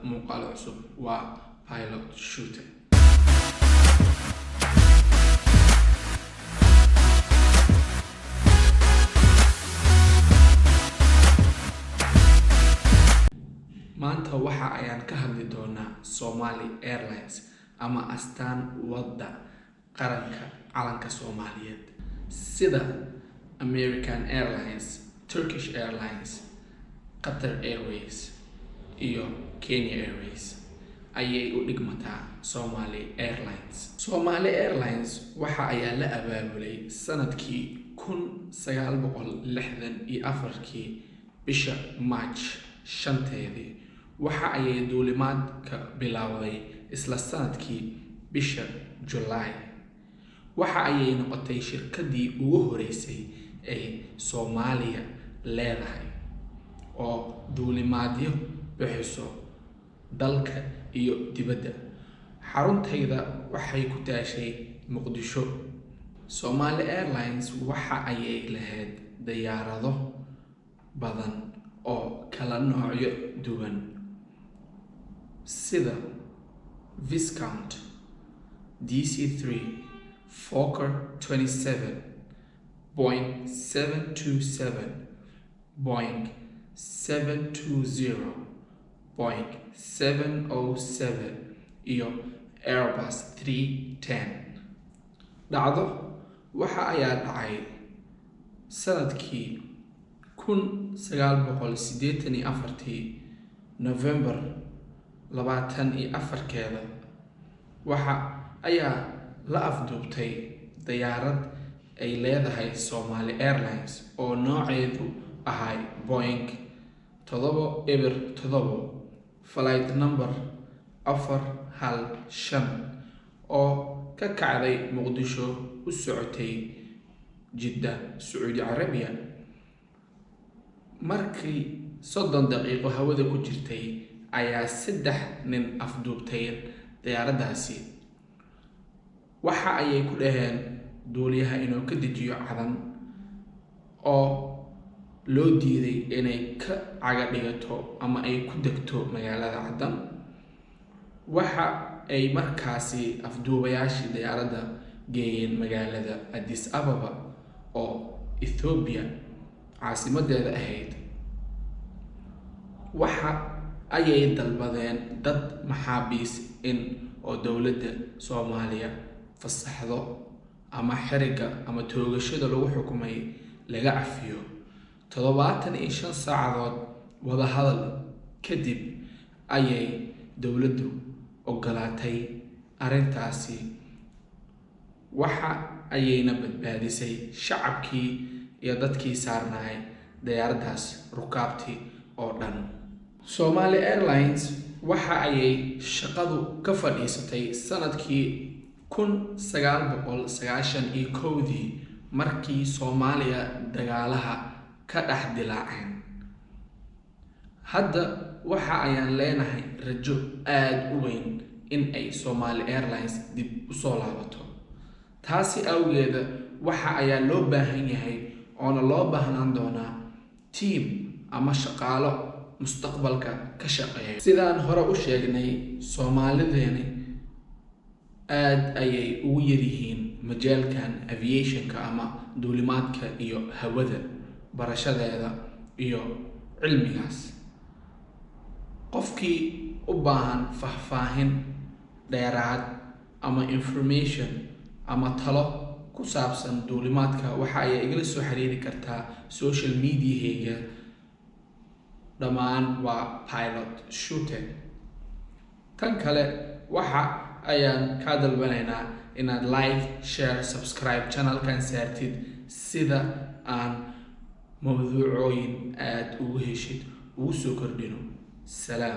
Muuqaal cusub waa Pilot Shooter. Maanta waxa ayaan ka hadli doonaa Somali Airlines ama astaan wadda qaranka calanka Soomaaliyeed, sida American Airlines, Turkish Airlines, Qatar Airways iyo Kenya Airways ayay u dhigmataa Somali Airlines. Somali Airlines waxa ayaa la abaabulay sanadkii 1964kii bisha March 5teedii. Waxa ayay duulimaadka bilowday isla sanadkii bisha July. Waxa ayay noqotay shirkadii ugu horeysay ee Soomaaliya leedahay oo duulimaadyo bixiso dalka iyo dibadda. Xaruntayda waxay ku taashay Muqdisho. Somali Airlines waxa ayay lahayd diyaarado badan oo kala noocyo duwan, sida Viscount, DC-3, Fokker 27, Boeing 727, Boeing 720, Boeing 707 iyo Airbus 310. Dhacdo waxa ayaa dhacay sanadkii 1984tii November 24keeda. Waxa ayaa la afduubtay diyaarad ay leedahay Somali Airlines oo nooceedu ahay Boeing 707, flight number 415, oo ka kacday Muqdisho u socotay Jidda, Sacuudi Carabiya. Markii 30 daqiiqo hawada ku jirtay ayaa saddex nin afduubtay diyaaraddaasi. Waxa ayay ku dhaheen duuliyaha inuu ka dejiyo Cadan, oo loo diiday inay ka caga dhigato ama ay ku degto magaalada Cadan. Waxa ay markaasi afduubayaashii diyaaradda geeyeen magaalada Addis Ababa oo Ethiopia caasimadeeda ahayd. Waxa ayay dalbadeen dad maxaabiis in oo dowladda Soomaaliya fasaxdo ama xiriga ama toogashada lagu xukumay laga cafiyo. 75 saacadood wadahadal kadib ayay dowladdu ogolaatay arrintaasi. Waxa ayayna badbaadisay shacabkii iyo dadkii saarnaay diyaaraddaas, rukaabtii oo dhan. Somali Airlines waxa ayay shaqadu ka fadhiisatay sanadkii 1991dii, markii Soomaaliya dagaalaha ka dhex dilaaceen. Hadda waxa ayaan leenahay rajo aada u weyn in ay Somali Airlines dib usoo laabato. Taasi awgeeda waxa ayaa loo baahan yahay oona loo baahnaan doonaa team ama shaqaalo mustaqbalka ka shaqeeya. Sidaan hore u sheegnay, Soomaalideeni aada ayay ugu yaryihiin majaalkan aviationka ama duulimaadka iyo hawada barashadeeda iyo cilmigaas. Qofkii u baahan faahfaahin dheeraad ama information ama talo ku saabsan duulimaadka, waxa ay igala soo xiriiri kartaa social mediahayga. Dhammaan waa Pilot Shooter. Tan kale, waxa ayaan kaa dalbanaynaa inaad like, share, subscribe channelkan saartid, sida aan mawduucooyin aada ugu heshid ugu soo kordhino. Salaam.